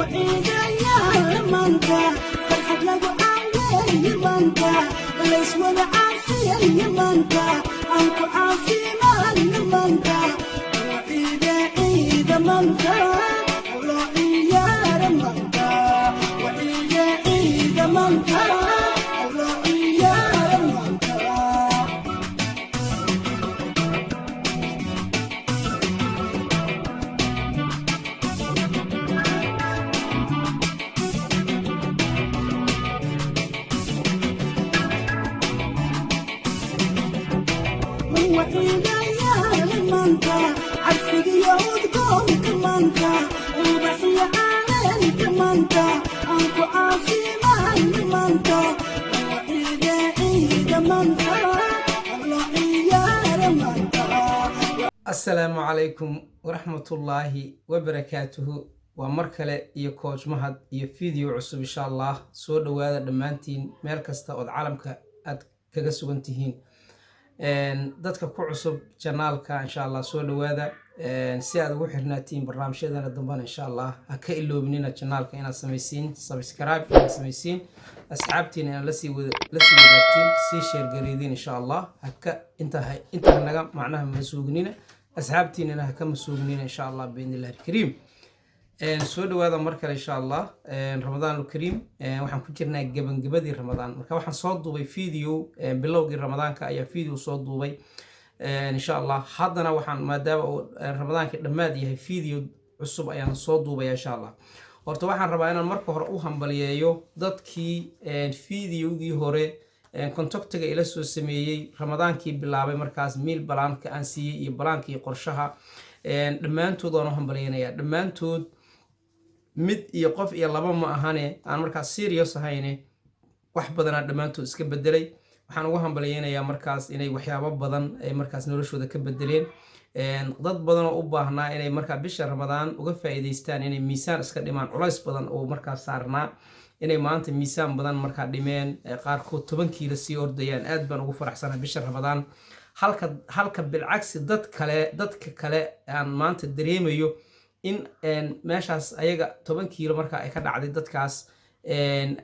Waciidayaal maanta, farxad lagu caaweeye maanta, layswada caafiyay maanta, aan ku caafimaadna maanta. Waciida ciida maanta, loo ciyaara maanta. Waciida ciida maanta, loo ciyaara maanta. Waciidayaal maanta, carfigiyo udgoonka maanta, ubaxyo caleenta maanta, aan ku caafimaadna maanta. Waciida ciida maanta, loo ciyaara maanta. Asalaamu calaykum waraxmatullaahi wabarakaatuhu. Waa mar kale iyo Coach Mahad iyo video cusub, insha Allah. Soo dhowaada dhammaantiin, meel kasta ood caalamka aad kaga sugan tihiin. Dadka ku cusub channelka, insha Allah, soo dhowaada si aad ugu xirnaatiin barnaamijyadana dambana. Insha Allah, ha ka iloobinina channelka inaad samaysiin subscribe, inaad samaysiin, asxaabtiina inaad lasii wadaagtiin, sii share gareediin, insha Allah. Haka inta inta naga macnaha masuugnina, asxaabtiinana ha ka masuugnina, insha Allah, biidni illahi alkariim. Soo dhawaada mar kale, insha Allah. Ramadaan alkariim. Waxaan ku jirnaa gebangabadii Ramadaan. Marka waxaan soo duubay video bilowgii Ramadaanka ayaa video soo duubay, insha Allah. Haddana waxaan, maadaama uu Ramadaanka dhammaad yahay, video cusub ayaan soo duubaya, insha Allah. Horta waxaan rabaa inaan marka hore u hambaliyeeyo dadkii videogii hore contactiga ila soo sameeyey, Ramadaankii bilaabay, markaas meal planka aan siiyey iyo plankii qorshaha. Dhammaantood waan u hambalyeynaya dhammaantood. Mid iyo qof iyo laba ma ahane, aan markaas serious ahayne, wax badanaa dhammaantood iska bedelay. Waxaan ugu hambalyeynayaa markaas inay waxyaabo badan ay markaas noloshooda ka bedeleen. Dad badan oo u baahnaa inay markaa bisha Ramadaan uga faa'iidaystaan inay miisaan iska dhimaan, culays badan oo markaas saarnaa, inay maanta miisaan badan markaa dhimeen, qaarkood 10 kiilo sii ordayaan. Aad baan ugu faraxsanahay bisha Ramadaan. Halka bilcagsi dad kale, dadka kale aan maanta dareemayo in meeshaas ayaga 10 kiilo markaa ay ka dhacday, dadkaas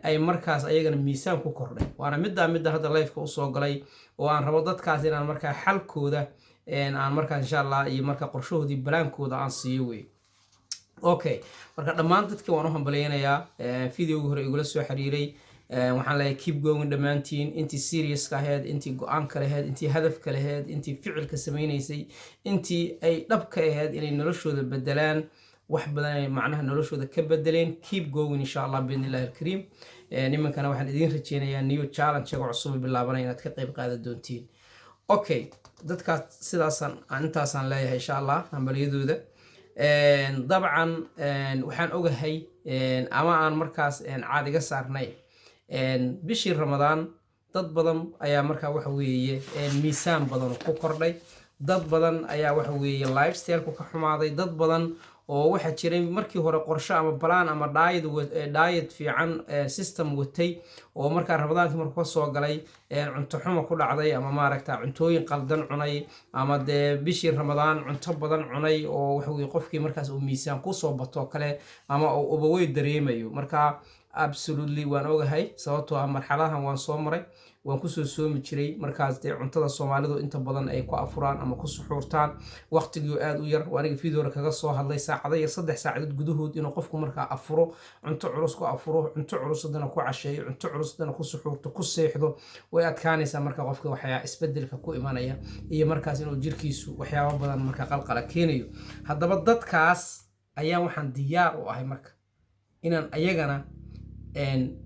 ay markaas ayagana miisaan ku kordhay. Waana middaa midda hadda liveka usoo galay oo aan rabo dadkaas inaan markaa xalkooda aan markaa, insha Allah, iyo markaa qorshahoodii, plankooda aan siiyo wey. Okay, marka dhammaan dadka waan u hambalyeynayaa videoga hore igula soo xiriiray. Waxaan leeyahay keep going dhammaantiin, intii seriouska ahayd, intii go-aanka lahayd, intii hadafka lahayd, intii ficilka sameynaysay, intii ay dhabka ahayd inay noloshooda bedelaan, wax badan ay macnaha noloshooda ka bedeleen. Keep going, insha Allah, biidni illahi alkariim. Nimankana waxaan idiin rajeynayaa new challenge-ga cusub bilaabanaya inaad ka qayb qaadan doontiin. Okay, dadkaas sidaasaan intaasaan leeyahay, insha Allah, hambalyadooda. Dabcan waxaan ogahay ama aan markaas caad iga saarnay, bishii Ramadaan dad badan ayaa markaa waxa weeye miisaan badan ku kordhay. Dad badan ayaa waxa weeye lifestyleku ka xumaaday. Dad badan oo waxaa jiray markii hore qorshe ama plan ama diet fiican system watay, oo markaa Ramadaankii markuu ka soo galay cunto xuma ku dhacday, ama maaragta cuntooyin qaldan cunay, ama dee bishii Ramadaan cunto badan cunay, oo waxa weye qofkii markaas uu miisaan kusoo bato kale ama uu overweight dareemayo. Marka absolutely waan ogahay, sababtoo ah marxaladahan waan soo maray, waan kusoo soomi jiray. Markaas dee cuntada Soomaalidu inta badan ay ku afuraan ama ku suxuurtaan, waqtigii aada u yar. Aniga videora kaga soo hadlay saacado yar, 3 saacadood gudahood inuu qofku markaa afuro, cunto culus ku afuro, cunto culus haddana ku casheeyo, cunto culus haddana ku suxuurto, ku seexdo, way adkaanaysaa. Marka qofka waxyaa isbedelka ku imanaya iyo markaas inuu jirkiisu waxyaabo badan marka qalqala keenayo. Haddaba dadkaas ayaa waxaan diyaar u ahay marka inaan ayagana,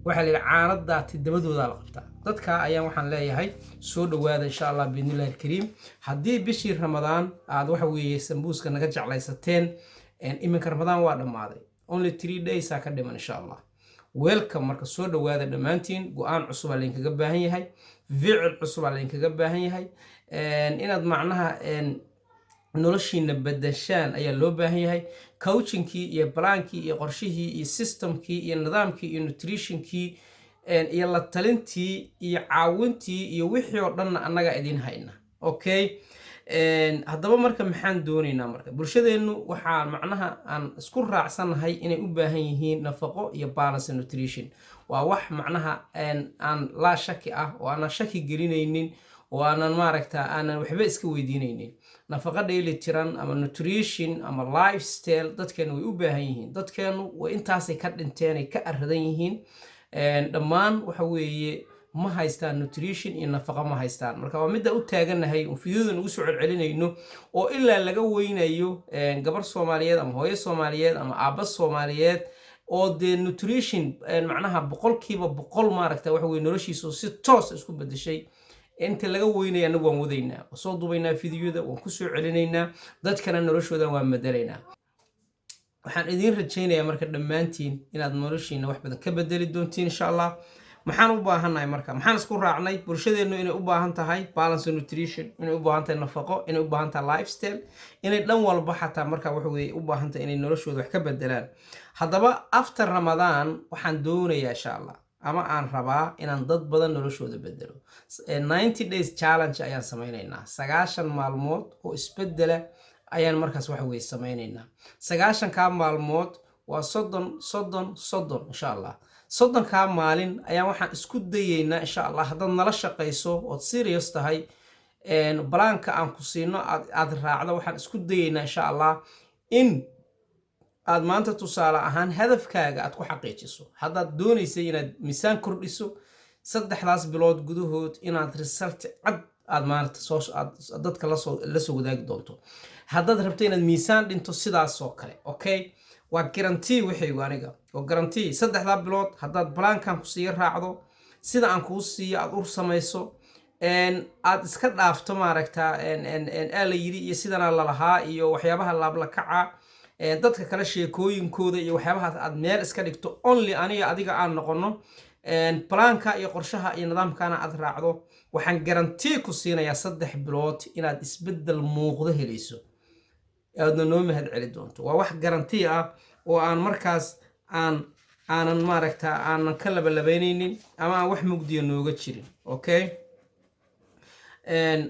waxaa la yidhi caanadaati dabadoodaa la qabtaa. Dadka ayaan waxaan leeyahay soo dhowaada, insha Allah, biidnillahi alkariim. Haddii bishii Ramadaan aad waxa weeye sambuuska naga jeclaysateen, iminka Ramadaan waa dhammaaday, only 3 days aa ka dhiman, insha Allah. Welcome. Marka soo dhowaada dhammaantiin. Go-aan cusubaa laydinkaga baahan yahay, ficil cusubaa laydinkaga baahan yahay, inaad macnaha noloshiina bedashaan ayaa loo baahan yahay. Coachingkii iyo plankii iyo qorshihii iyo systemkii iyo nidaamkii iyo nutritionkii iyo la talintii iyo caawintii iyo wixii oo dhanna annagaa idiin hayna. Okay, Haddaba marka maxaan doonaynaa? Marka bulshadeennu waxaa macnaha aan isku raacsannahay inay u baahan yihiin nafaqo iyo balance nutrition. Waa wax macnaha aan laa shaki ah oo aanan shaki gelinaynin oo aanan, maaragta, aanan waxba iska weydiinaynin. Nafaqo dheeli tiran ama nutrition ama lifestyle dadkeenu way u baahan yihiin. Dadkeenu way intaasay ka dhinteen, ay ka aradan yihiin. Dhammaan waxa weeye ma haystaan nutrition iyo nafaqo ma haystaan. Marka waa midda u taaganahay oo fiidiyodan ugu soo celcelinayno oo ilaa laga weynayo gabar Soomaaliyeed ama hooyo Soomaaliyeed ama aabba Soomaaliyeed oo dee nutrition macnaha 100%, maaragta, waxa weye noloshiisu si toos isku bedeshay inta laga weynaya, anagu waan wadaynaa, waan soo duubaynaa fiidiyoda, waan kusoo celinaynaa, dadkana noloshoodan waan bedelaynaa. Waxaan idiin rajaynayaa marka dhammaantiin inaad noloshiina wax badan ka bedeli doontiin, insha Allah. Maxaan u baahannahay marka? Maxaan isku raacnay? Bulshadeennu inay u baahan tahay balance nutrition, inay u baahan tahay nafaqo, inay u baahan tahay lifestyle, inay dhan walba xataa marka waxa weye u baahan tahay inay noloshooda wax ka bedelaan. Haddaba after Ramadaan waxaan doonayaa, insha Allah, ama aan rabaa inaan dad badan noloshooda bedelo. 90 days challenge ayaan samaynaynaa. 90 maalmood oo isbedela ayaan markaas waxa weye samaynaynaa. 90-kaa maalmood waa 30, 30, 30, insha Allah. 30-kaa maalin ayaan waxaan isku dayeynaa, insha Allah, haddaad nala shaqayso ood serious tahay, balaanka aan ku siino aad raacdo, waxaan isku dayeynaa, insha Allah, in aad maanta tusaale ahaan hadafkaaga aad ku xaqiijiso. Haddaad doonaysay inaad miisaan kordhiso, 3daas bilood gudahood inaad result cad aad maarata soo aad dadka lasoo wadaagi doonto. Haddaad rabto inaad miisaan dhinto, sidaasoo kale. Okay, waa guarantee wixaygu aniga, waa guarantee. 3-daa bilood haddaad balaankan ku siiyo raacdo, sida aan kuu siiyo aad u samayso, aad iska dhaafto, maaragta, aa la yidhi iyo sidanaa lalahaa iyo waxyaabaha laablakaca dadka kale sheekooyinkooda iyo waxyaabahaas aad meel iska dhigto, only aniga adiga aan noqono, balaanka iyo qorshaha iyo nidaamkana aad raacdo, waxaan guarantee ku siinayaa 3 bilood inaad isbeddel muuqdo helayso, aadna noo mahad celi doonto. Waa wax guarantee ah oo aan markaas aan aanan, maaragta, aanan ka labalabaynaynin ama aan wax mugdiya nooga jirin. Okay,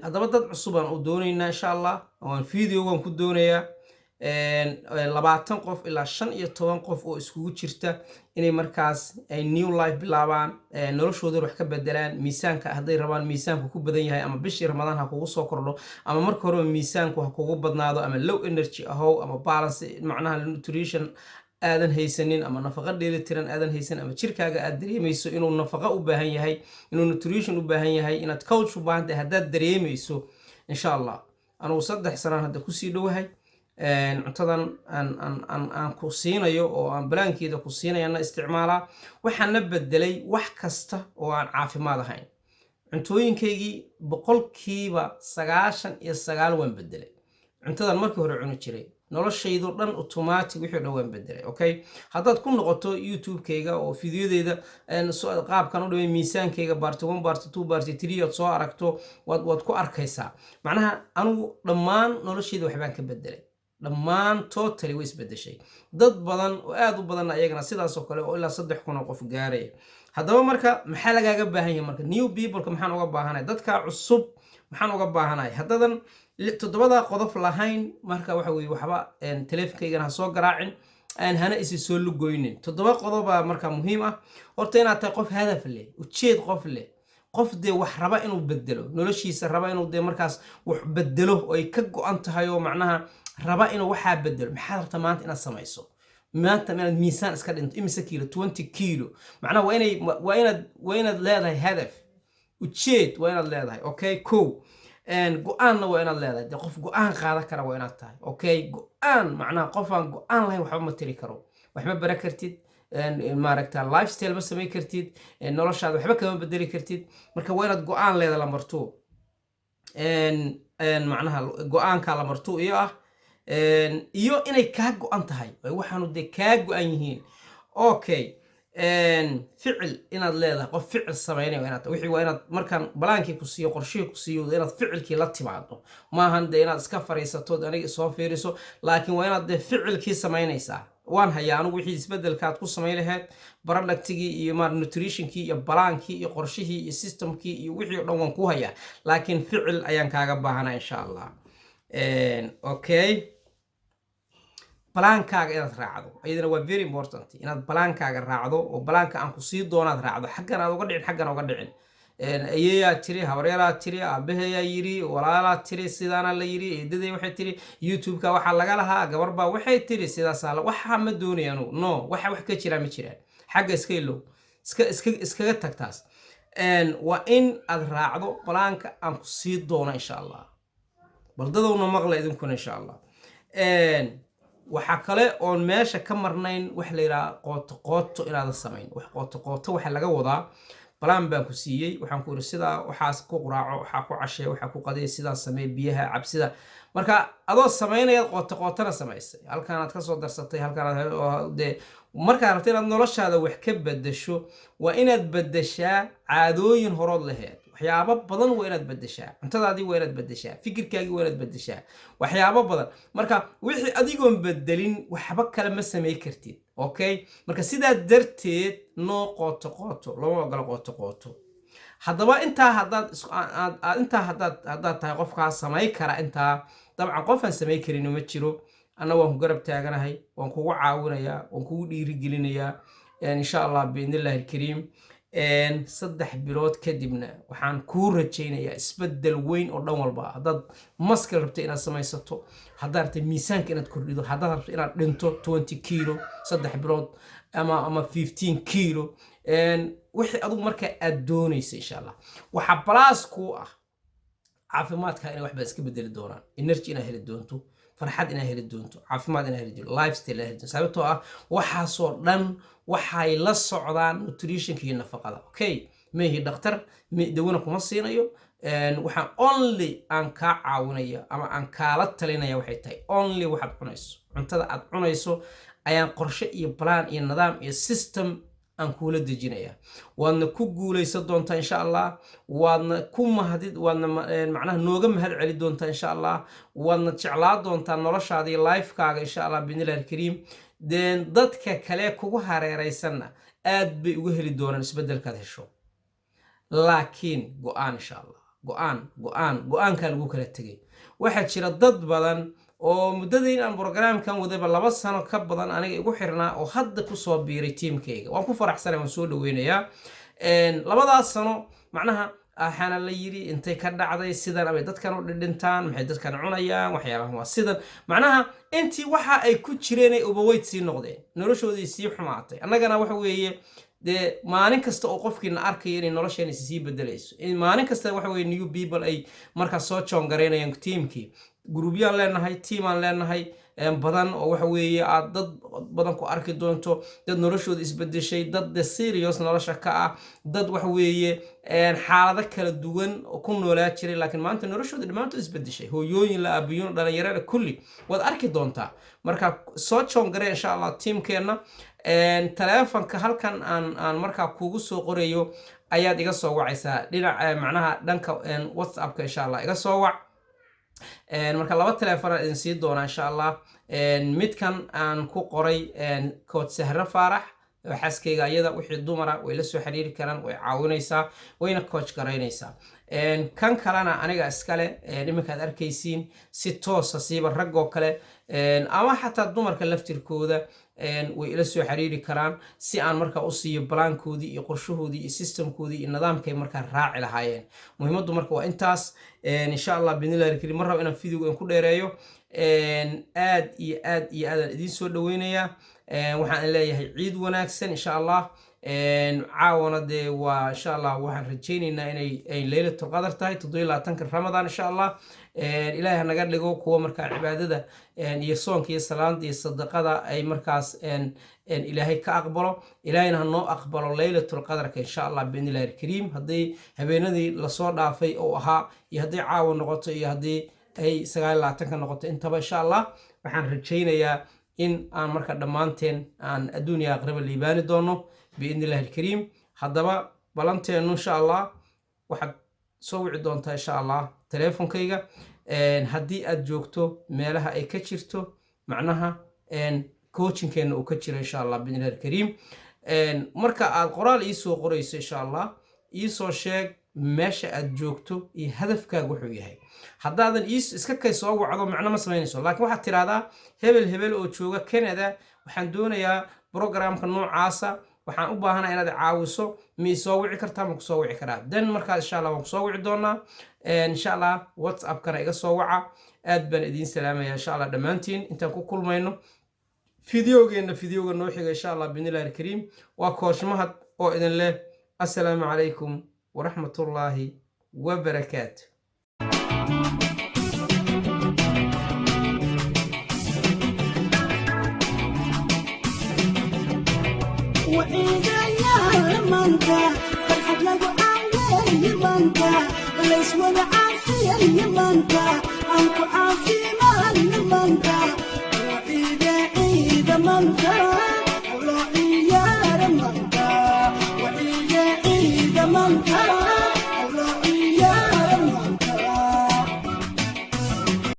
haddaba dad cusub aan u doonaynaa, insha Allah, waan videogan ku doonayaa 20 qof ilaa 15 qof oo iskugu jirta inay markaas ay new life bilaabaan, noloshooda wax ka bedelaan. Miisaanka hadday rabaan, miisaanku ku badan yahay, ama bishii Ramadaan ha kugu soo kordho ama marka horeba miisaanku ha kugu badnaado, ama low energy ahow, ama balance macnaha nutrition aadan haysanin ama nafaqo dheelitiran aadan haysan, ama jirkaaga aad dareemayso inuu nafaqo u baahan yahay, inuu nutrition u baahan yahay, inaad coach u baahan tahay haddaad dareemayso, insha Allah, anugu 3 sanaan hadda kusii dhowahay. Cuntadan aan ku siinayo oo aan balaankeeda ku siinayana isticmaalaa. Waxaana bedelay wax kasta oo aan caafimaad ahayn. Cuntooyinkaygii 99% waan bedelay. Cuntadan markii hore cuni jiray, noloshaydo dhan automatic wixii dhan waan bedelay. Okay, haddaad ku noqoto YouTube-kayga oo fideodeyda qaabkan u dhimay miisaankayga, part one, part two, part three ood soo aragto, waad ku arkaysaa. Macnaha anigu dhammaan noloshayda waxbaan ka bedelay, dhammaan totally way isbedeshay. Dad badan oo aad u badanna ayagana sidaasoo kale oo ilaa 3000 oo qof gaaraya. Haddaba marka maxaa lagaaga baahan yahay? Marka new peopleka maxaan uga baahanahay? Dadka cusub maxaan uga baahanahay? Haddadan toddobadaa qodof lahayn, marka waxa weye waxba teleefonkaygana ha soo garaacin, aan hana isi soo lugoynin. 7 qodobaa marka muhiim ah. Horta inaad tahay qof hadaf leh, ujeed qof leh, qof dee wax raba inuu bedelo noloshiisa, raba inuu dee markaas wax bedelo oo ay ka go-an tahay, oo macnaha raba inuu waxaa bedelo. Maxaad rabta maanta inaad samayso? Maanta inaad miisaan iska dhinto imise kiilo? 20 kiilo. Macnaha waa inaad leedahay hadaf, ujeed waa inaad leedahay. Okay, ko go-aanna waa inaad leedahay. Dee qof go-aan qaadan kara waa inaad tahay. Okay, go-aan macnaha qof aan go-aan lahayn waxba ma tiri karo, wax ma bara kartid, maaragta, lifestyle ma samayn kartid, noloshaada waxba kama bedeli kartid. Marka waa inaad go-aan leedahay, number two. Macnaha go-aanka number two iyo ah iyo inay kaa go-an tahay, waxaanu dee kaa go-an yihiin. Okay, ficil inaad leedahay, qof ficil samaynaya inaad wixii waa inaad markaan balaankii ku siiyo, qorshihii ku siiyo, inaad ficilkii la timaado. Maahan dee inaad iska fariisato, aniga soo fiiriso, laakiin waa inaad dee ficilkii samaynaysaa. Waan hayaa anigu wixii isbedelkaad ku samayn lahayd, productigii iyo maar nutritionkii iyo balaankii iyo qorshihii iyo systemkii iyo wixii o dhan waan ku hayaa, laakiin ficil ayaan kaaga baahanaa, insha Allah. Okay, plan-kaaga inaad raacdo iyadana waa very important, inaad plan-kaaga raacdo oo plan-ka aan ku sii doonaad raacdo, xaggan aad uga dhicin, xaggan uga dhicin. Ayeeyaa tiri, habaryaraa tiri, aabaheeyaa yiri, walaalaa tiri, sidaana la yiri, eedaday waxay tiri, YouTube-ka waxaa laga lahaa, gabarbaa waxay tiri, sidaasaa la waxaa ma doonaya anugu. No, waxa wax ka jiraa ma jiraan. Xagga iska ilow, iska iskaga tagtaas. Waa in aad raacdo plan-ka aan ku sii doono, insha Allah. Baldadowna maqla idinkuna, insha Allah. Waxaa kale oon meesha ka marnayn wax la yidhaha qooto qooto inaadan samayn. Wax qooto qooto waxaa laga wadaa, plan baan ku siiyey, waxaan ku iri sidaa waxaas ku quraaco, waxaa ku cashee, waxaa ku qadee, sidaa samee, biyaha cabsida. Marka adoo samaynayaad qooto qootona samaysay, halkaanaad kasoo darsatay, halkaanaad dee. Markaad rabto inaad noloshaada wax ka bedesho, waa inaad bedeshaa caadooyin horood laheed. Waxyaabo badan waa inaad bedeshaa. Cuntadaadii waa inaad bedeshaa, fikirkaagii waa inaad bedeshaa, waxyaabo badan. Marka wixii adigoon bedelin waxba kale ma samey kartid. Okay, marka sidaa darteed noo qooto qooto looma ogolo, qooto qooto. Haddaba intaa haddaad intaa haddaad tahay qofkaa samay kara intaa, dabcan qofaan samay karin ma jiro. Anna waan ku garab taaganahay, waan kugu caawinayaa, waan kugu dhiirigelinayaa, insha Allah, biidnillahi alkariim. 3 bilood kadibna waxaan kuu rajaynayaa isbeddel weyn oo dhan walba. Haddaad muscle rabto inaad samaysato, haddaad rabto miisaanka inaad kordhido, haddaad rabto inaad dhinto 20 kilo 3 bilood ama 15 kilo, wixii adugu markaa aad doonaysa, insha Allah. Waxaa plus kuu ah caafimaadka inay waxba iska bedeli doonaan, energy inaad heli doonto, farxad inaad heli doonto, caafimaad inaad heli doonto, lifestyle inaad heli doonto, sababtoo ah waxaasoo dhan waxay la socdaan nutrition-ka iyo nafaqada. Okay, meehi dhakhtar, dawana kuma siinayo. Waxaan only aan kaa caawinaya ama aan kaala talinaya waxay tahay only waxaad cunayso, cuntada aad cunayso ayaan qorshe iyo plan iyo nidaam iyo system aan kuula dejinaya. Waadna ku guulaysan doontaa, insha Allah. Waadna ku mahadid, waadna macnaha nooga mahad celi doontaa, insha Allah. Waadna jeclaa doontaa noloshaada iyo life-kaaga, insha Allah, biidnillahi alkariim. Deen dadka kale kugu hareeraysanna aad bay uga heli doonaan isbeddelkaad hesho. Laakiin go-aan, insha Allah, go-aan, go-aan, go-aankaa lagu kala tegay. Waxaa jira dad badan oo muddadii aan program-kan wadayba 2 sano ka badan aniga igu xirnaa oo hadda kusoo biiray team-kayga. Waan ku faraxsanay, waan soo dhaweynayaa. Labadaas sano macnaha waxaana la yiri intay ka dhacday sidan abay dadkan u dhidhintaan, maxay dadkan cunayaan, waxyaabahan waa sidan. Macnaha intii waxa ay ku jireen ay overweight sii noqdeen, noloshoodii sii xumaatay. Annagana waxa weeye dee maalin kasta oo qofkiina arkaya inay nolosheena sii bedelayso, in maalin kasta waxa weye new people ay markaas soo join garaynayaan team-kii. Group-yaan leenahay, team-aan leenahay badan oo waxa weeye aad dad badan ku arki doonto, dad noloshooda isbedeshay, dad de serious nolosha ka ah, dad waxa weeye xaalado kala duwan oo ku noolaa jiray laakiin maanta noloshooda dhammaantood isbedeshay, hooyooyin la, aabiyuun, dhalinyarada, kulli waad arki doontaa. Marka soo join garee, insha Allah, team-keenna. Taleefonka halkan aan markaa kugu soo qorayo ayaad iga soo wacaysaa dhinac macnaha dhanka WhatsApp-ka, insha Allah, iga soo wac. Marka laba teleefon aan idin sii doonaa, insha Allah. Midkan aan ku qoray Coach Sahre Faarax, xaaskayga, iyada wixii dumara way la soo xiriiri karaan, way caawinaysaa, wayna coach garaynaysaa. Kan kalena aniga iskale iminkaad arkaysiin, si toosa siiba raggoo kale ama xataa dumarka laftirkooda way ila soo xiriiri karaan si aan markaa u siiyo plan-koodii iyo qorshahoodii iyo system-koodii iyo nidaamkay markaa raaci lahaayeen. Muhiimaddu marka waa intaas, insha Allah, biidnillahi alkarim. Mar rabo inaan video-ga ku dheereeyo. Aad iyo aad iyo aadaan idiin soo dhaweynayaa. Waxaan leeyahay ciid wanaagsan, insha Allah. Caawana dee waa insha Allah waxaan rajaynaynaa inay ay Leylatul Qadar tahay, 27-ka Ramadaan, insha Allah. Ilaahay ha naga dhigo kuwa markaa cibaadada iyo soonka iyo salaada iyo sadaqada ay markaas Ilaahay ka aqbalo. Ilaahayna ha noo aqbalo Leylatul Qadarka, insha Allah, biidnillahi alkariim. Haddii habeenadii lasoo dhaafay oo ahaa iyo haddii caawa noqoto iyo haddii ay 29-ka noqoto intaba, insha Allah, waxaan rajaynayaa in aan marka dhammaanteen aan adduun iyo aakhiraba liibaani doono, biidni illahi alkariim. Haddaba balanteennu, insha Allah, waxaad soo wici doontaa, insha Allah, teleefonkayga haddii aad joogto meelaha ay ka jirto macnaha coaching-keenna uu ka jiro, insha Allah, biidni illahi alkariim. Marka aad qoraal iisoo qorayso, insha Allah, iisoo sheeg. Meesha aad joogto iyo hadafkaaga wuxuu yahay. Haddaadan iska kay soo wacdo, macno ma samaynayso. Laakiin waxaad tidhahdaa: "Hebel hebel oo jooga Canada, waxaan doonayaa programka noocaasa, waxaan u baahanahay inaad caawiso. Ma isoo wici kartaa? Ma kusoo wici karaa?" Then markaas, insha Allah, waan kusoo wici doonaa, insha Allah. WhatsAppkana iga soo waca. Aad baan idiin salaamaya, insha Allah, dhammaantiin. Intaan ku kulmayno fideogeenna, fideoga noo xiga, insha Allah, bi'idnillahi alkariim, waa Coach Mahad oo idin leh: assalaamu calaykum waraxmatullaahi wabarakaatu. Waciidayaal maanta, farxad lagu caaweeye maanta, layswada caafiyay maanta, aan ku caafimaadna maanta. Waciida ciida maanta.